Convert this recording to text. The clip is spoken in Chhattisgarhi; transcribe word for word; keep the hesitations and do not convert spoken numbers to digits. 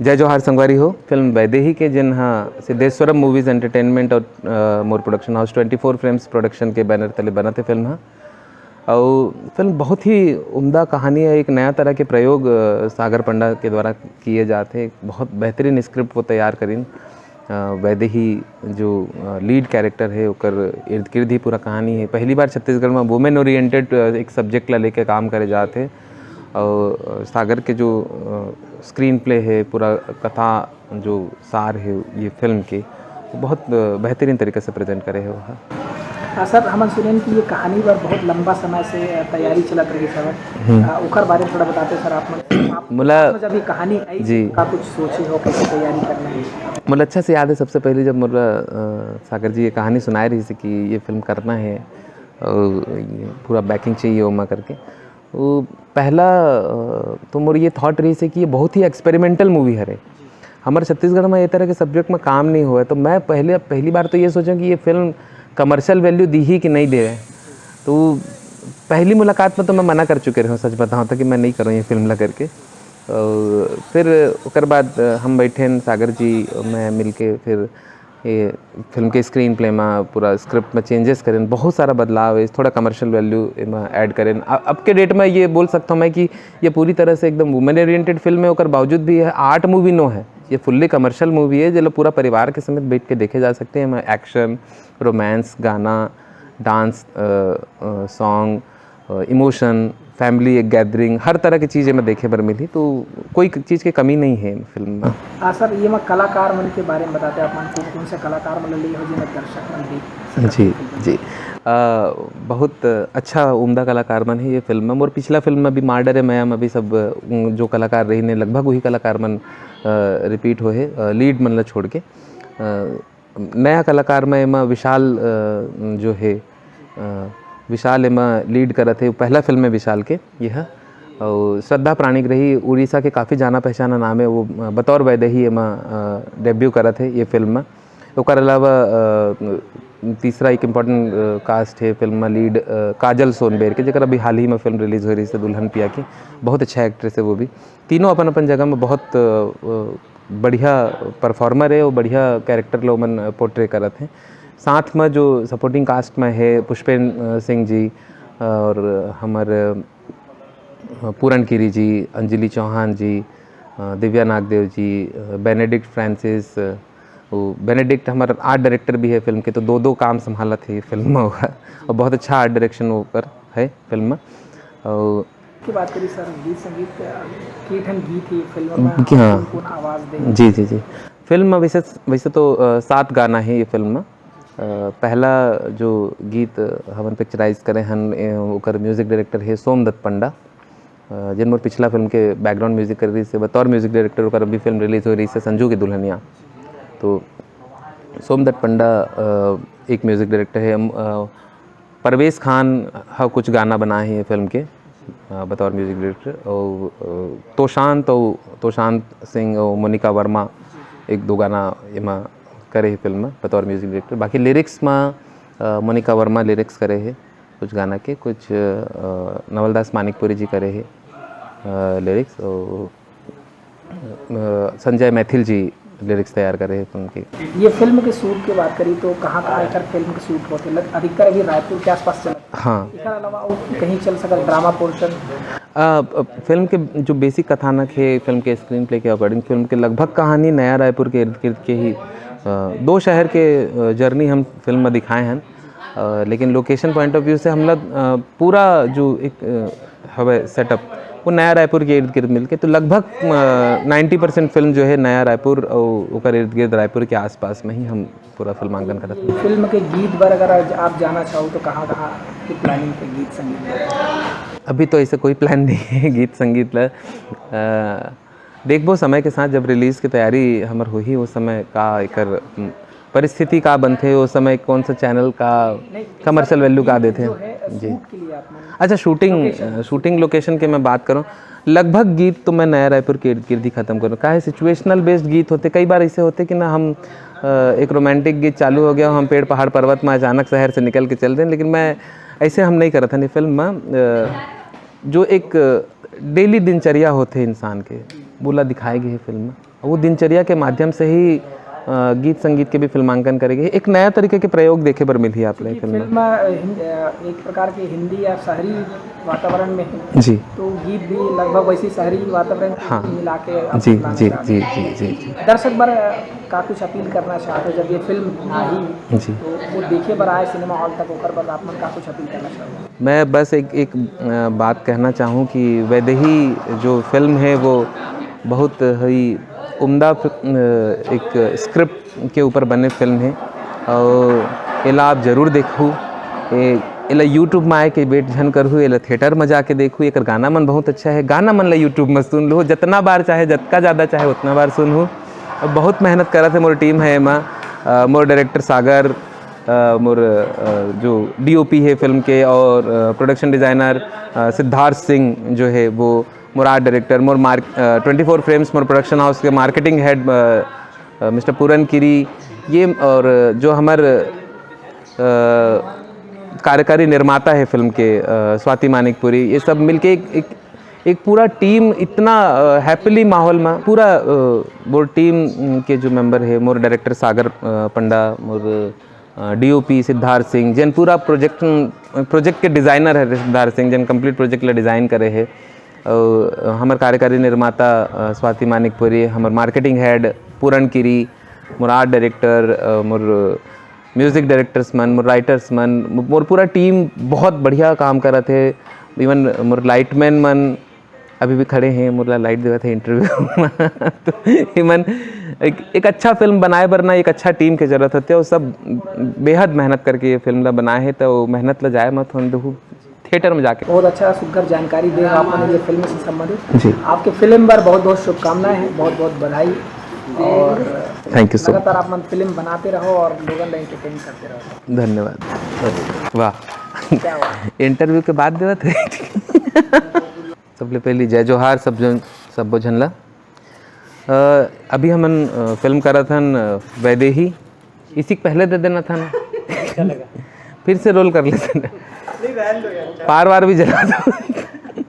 जय जोहार संगवारी हो। फिल्म वैदेही के, जेन ह सिद्धेश्वरम मूवीज एंटरटेनमेंट और अ, मोर प्रोडक्शन हाउस ट्वेंटी फोर फ्रेम्स प्रोडक्शन के बैनर तले बनत हे फिल्म ह। अउ फिल्म बहुत ही उम्दा कहानी है, एक नया तरह के प्रयोग अ, सागर पंडा के द्वारा किए जात हे। बहुत बेहतरीन स्क्रिप्ट वो तैयार करिन। अ, वैदेही जो अ, लीड कैरेक्टर है, ओकर इर्द गिर्द ही पूरा कहानी है। पहली बार छत्तीसगढ़ में वुमेन ओरिएंटेड अ, एक सब्जेक्ट ला लेके काम करे जात हे। और अ, सागर के जो अ, स्क्रीन प्ले है, पूरा कथा जो सार है ये फिल्म के, वो बहुत अ, बेहतरीन तरीके से प्रेजेंट करे है वह। आ, सर, हमन सुनेन कि ये कहानी बर बहुत लंबा समय से तैयारी चलत रही, सर। आ, ओकर बारे में थोड़ा बताते, सर। आप मन, आप मोला जब ये कहानी आई, जी। का कुछ सोचे हो, कैसे तैयारी करना है? मोला अच्छा से याद है, सबसे पहले जब मोला अ, सागर जी ये कहानी सुनाए रही से कि ये फिल्म करना है और ये पूरा बैकिंग चाहिए ओमा करके, वो पहला अ, तो मोर ये थॉट रही से कि ये बहुत ही एक्सपेरिमेंटल मूवी हरे। हमर छत्तीसगढ़ में ये तरह के सब्जेक्ट में काम नहीं हुआ है, तो मैं पहले पहली बार तो ये सोचा कि ये फिल्म कमर्शियल वैल्यू दी ही कि नहीं दे। तो पहली मुलाकात में तो मैं मना कर चुके रहे हूँ, सच बताऊँ तो, कि मैं नहीं करूँ ये फिल्म ला करके। और फिर ओकर बाद हम बैठे हैं, सागर जी, मैं मिलके फिर ये फिल्म के स्क्रीन प्ले में, पूरा स्क्रिप्ट में चेंजेस करें, बहुत सारा बदलाव है, थोड़ा कमर्शियल वैल्यू एमा ऐड करें। अ- अब के डेट में ये बोल सकता हूँ मैं कि ये पूरी तरह से एकदम वुमेन ओरिएंटेड फिल्म है, ओकर बावजूद भी ये आर्ट मूवी नो है, ये फुल्ली कमर्शियल मूवी है, जेला पूरा परिवार के समेत बैठ के देखे जा सकते हैं। एमा एक्शन, रोमांस, गाना, डांस, सॉन्ग, इमोशन, फैमिली एक गैदरिंग, हर तरह की चीज़ एमा देखे बर मिली, तो कोई चीज़ की कमी नहीं है फिल्म में। हाँ सर, ये मैं कलाकार मन के बारे में बताते, आप मन कौन कौन से कलाकार मन ले हो, जिन्हें दर्शक मन देख सकत जी, हैं फिल्म में? जी। अ, बहुत अच्छा उम्दा कलाकार मन है ये फिल्म में। मोर पिछला फिल्म में भी, माँ डरे मया में भी सब, अ, जो कलाकार रही ने, लगभग वही कलाकार मन रिपीट हो है, लीड मन ला छोड़ के। अ, नया कलाकार में एमा विशाल अ, जो है, अ, विशाल एमा लीड करत है, पहला फिल्म है विशाल के यह। और श्रद्धा प्राणिक रही, उड़ीसा के काफ़ी जाना पहचाना नाम है, वो अ, बतौर वैदेही एमा डेब्यू करत है ये फिल्म में। ओकर अलावा अ, तीसरा एक इम्पॉर्टेंट कास्ट है फिल्म में लीड, अ, काजल सोनबेर के, जेकर अभी हाल ही में फिल्म रिलीज हो रही है दुल्हन पिया की, बहुत अच्छा एक्ट्रेस है वो भी। तीनों अपन अपन जगह में बहुत अ, बढ़िया परफॉर्मर है, वो बढ़िया कैरेक्टर ला ओमन पोर्ट्रे करत हैं। साथ में जो सपोर्टिंग कास्ट में है, पुष्पेन अ, सिंह जी और हमर अ, पूरन गिरी जी, अंजलि चौहान जी, अ, दिव्या नागदेव जी, अ, बेनेडिक्ट फ्रांसिस, अ, वो बेनेडिक्ट हमार आर्ट डायरेक्टर भी है फिल्म के, तो दो दो काम संभालत है ये फिल्म में हुआ। और बहुत अच्छा आर्ट डायरेक्शन वो पर है फिल्म में। और की बात करी सर, गीत संगीत, अ, के ठन गीत ही फिल्म में जी, हाँ। कौन कौन आवाज़ दे? जी, जी, जी। फिल्म में वैसे, वैसे तो अ, सात गाना है ये फिल्म में। अ, पहला जो गीत हमन पिक्चराइज करे हन, ए, ओकर म्यूजिक डायरेक्टर है सोमदत्त पंडा, अ, जिन मोर पिछला फिल्म के बैकग्राउंड म्यूजिक कर रही से, बतौर म्यूजिक डायरेक्टर ओकर अभी फिल्म रिलीज हो रही से, संजू की दुल्हनिया। तो सोमदत्त पंडा अ, एक म्यूजिक डायरेक्टर है। अम, अ, परवेज खान ह कुछ गाना बनाए हैं ये फिल्म के, अ, बतौर म्यूजिक डायरेक्टर। और अ, तोशांत और तोशांत सिंह और मोनिका वर्मा एक दो गाना एमा करे है फिल्म में बतौर म्यूजिक डायरेक्टर। बाकी लिरिक्स में अ, मोनिका वर्मा लिरिक्स करे है कुछ गाना के, कुछ अ, नवलदास मानिकपुरी जी करे है लिरिक्स, और अ, संजय मैथिल जी लिरिक्स तैयार करे है फिल्म के। ये फिल्म के शूट की बात करी तो कहाँ कहाँ एकर फिल्म के शूट होते? लग-, अधिकतर अभी रायपुर के आसपास चलत। हाँ। एकर अलावा और कहीं चल सकत ड्रामा पोर्शन? अ, अ, फिल्म के जो बेसिक कथानक है, फिल्म के स्क्रीन प्ले के अकॉर्डिंग फिल्म के लगभग कहानी नया रायपुर के इर्द गिर्द के ही, अ, दो शहर के अ, जर्नी हम फिल्म में दिखाए हैं। अ, लेकिन लोकेशन पॉइंट ऑफ व्यू से हमला अ, पूरा जो एक अ, हवे सेटअप, वो नया रायपुर के इर्द गिर्द मिलके, तो लगभग नाइन्टी परसेंट फिल्म जो है नया रायपुर और ओकर इर्द गिर्द रायपुर के आसपास में ही हम पूरा फिल्मांकन करत हैं। फिल्म के गीत बर अगर आज आप जाना चाहो तो कहाँ कहाँ की प्लानिंग है गीत संगीत? अभी तो ऐसे कोई प्लान नहीं है गीत संगीत ला। अ, देखबो समय के साथ, जब रिलीज की तैयारी हमर होही, उस समय का एकर, उम, परिस्थिति का बनथे, उस समय कौन सा चैनल का कमर्शियल वैल्यू का देथे। जो है, जी। शूट के लिए आप मन अच्छा, शूटिंग, शूटिंग लोकेशन के मैं बात करूँ, लगभग गीत तो मैं नया रायपुर के इर्द गिर्द ही खत्म करूँ। काहे, सिचुएशनल बेस्ड गीत होते, कई बार ऐसे होते कि ना हम अ, एक रोमांटिक गीत चालू हो गया, हम पेड़ पहाड़ पर्वत में अचानक शहर से निकल के चल दें, लेकिन मैं ऐसे हम नहीं करत हन ये फिल्म में। अ, जो एक डेली दिनचर्या होते इंसान के, वो ला दिखाए गए है फिल्म में। वो दिनचर्या के माध्यम से ही, अ, गीत संगीत के भी फिल्मांकन करे गे। एक नया तरीके के प्रयोग देखे बर मिलही आप ला ये फिल्म में। फिल्म अ, हिं- अ, एक प्रकार के हिंदी या शहरी वातावरण में है, जी। तो गीत भी लगभग वैसी शहरी वातावरण से हाँ। मिला के आप जी, लाना जी, चाहते जी, हैं। जी, जी, जी। दर्शक बर अ, का कुछ अपील करना चाहते हो, जब ये फिल्म आई जी। तो वो देखे बर आए सिनेमा हॉल तक, ओकर बर आप मन का कुछ अपील करना चाहते हो? मैं बस एक, एक, अ, बात कहना चाहूँ कि वैदेही जो फिल्म है, वो बहुत ही उम्दा फि-, अ, एक स्क्रिप्ट के ऊपर बने फिल्म है और एला आप जरूर देखहू। ए-, एला YouTube में आए के वेट झन करहू, एला थिएटर में जाके देखहू। एकर गाना मन बहुत अच्छा है, गाना मन ला YouTube में सुन लू, जितना बार चाहे, जितना ज़्यादा चाहे, उतना बार सुनहू। अब बहुत मेहनत करत है मोर टीम है एमा, अ, मोर डायरेक्टर सागर, अ, मोर, अ, जो डीओपी है फिल्म के और, अ, प्रोडक्शन डिज़ाइनर, अ, सिद्धार्थ सिंह जो है वो मोर आर्ट डायरेक्टर, मोर मार्क, अ, ट्वेंटी फोर फ्रेम्स मोर प्रोडक्शन हाउस के मार्केटिंग हेड, अ, अ, मिस्टर पूरन किरी, ये और जो हमर, अ, कार्यकारी निर्माता है फिल्म के, अ, स्वाति मानिकपुरी, ये सब मिलके एक, एक, एक पूरा टीम इतना, अ, हैप्पीली माहौल में पूरा, अ, मोर टीम के जो मेंबर है, मोर डायरेक्टर सागर, अ, पंडा, मोर डीओपी सिद्धार्थ सिंह, जेन पूरा प्रोजेक्ट, प्रोजेक्ट के डिज़ाइनर है सिद्धार्थ सिंह, जेन कंप्लीट प्रोजेक्ट ला डिज़ाइन करे है। और हमर कार्यकारी निर्माता, अ, स्वाति मानिकपुरी, हमर मार्केटिंग हेड पूरन किरी, मोर आर्ट डायरेक्टर, अ, मोर म्यूजिक डायरेक्टर्स मन, मोर राइटर्स मन, मोर पूरा टीम बहुत बढ़िया काम करत है। इवन मोर लाइटमैन मन अभी भी खड़े हैं, मोला लाइट देवत है इंटरव्यू में। तो इमन एक, एक अच्छा फिल्म बनाए बर ना एक अच्छा टीम के जरूरत होते, और सब बेहद मेहनत करके ये फिल्म ला बनाए हैं, तो मेहनत ला जाए मत होन देहू, थिएटर में जाके। बहुत अच्छा सुघर जानकारी दे आप मन ये फिल्म से संबंधित। जी। आपके फिल्म पर बहुत बहुत शुभकामनाएं हैं, बहुत बहुत बधाई और Thank you so much। लगातार आप मन फिल्म बनाते रहो और लोगन ला एंटरटेन करते रहो। धन्यवाद। वाह, क्या हुआ? इंटरव्यू के बाद देवत है। सबले पहली जय जोहार सब जन, सब्बो झन ला। अ, अभी हमन, अ, फिल्म करत हन, अ, वैदेही। इसी के पहले दे देना था ना। फिर से रोल कर लेते ना। पार वार भी जला दो।